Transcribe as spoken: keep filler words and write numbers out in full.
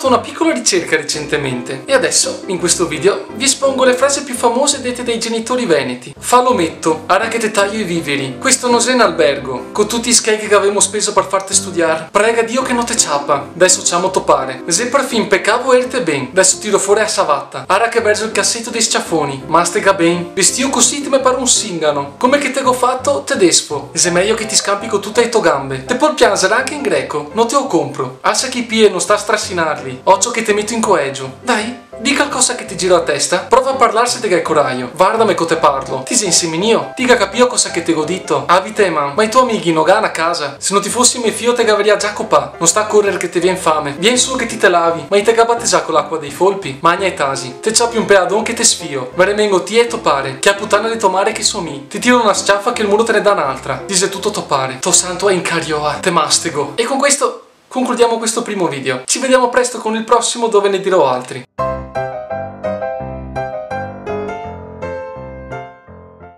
Una picola ricerca recentemente, e adesso, in questo video, vi espongo le frasi più famose dette dai genitori veneti. Fa l'ometo, ara che te taio i viveri. Questo no xe un albergo, co tuti i schei che gavemo speso par farte studiar. Prega Dio che no te ciapa. Deso ciamo to pare. Xe parfin pecà voerte ben. Deso tiro fora a savata. Ara che verzo el caseto dei s-ciafoni. Mastega ben. Vestìo cusì te me pare un singano. Come che te go fato, te desfo. Xe mejo che ti scampi co tute e to gambe. Te pol pianzar anca in greco. No te o compro. Asa che i pie no sta strasinarli. Ocio che te meto in coegio. Dai, di calcosa che te gira a testa. Prova a parlar se te ga corajo. Vardame co te parlo. Ti xe insemenìo? Ti ga capìo cosa che te go dito? Avite e man. Ma i to amighi no ga na casa? Se no ti fosi me fio te gavarìa già copà. No sta corer che te vien fame. Vien su che ti te lavi. Ma i te ga batezà co l'acua dei folpi? Magna e tasi. Te ciapi un peadon che te sfio. Me remengo ti e to pare. Che a putana de to mare che so mi. Ti tiro na s-ciafa che el muro te ne dà n'altra. Dixe tuto to pare. To santo a incarioa. Te mastego. E con questo concludiamo questo primo video. Ci vediamo presto con il prossimo dove ne dirò altri.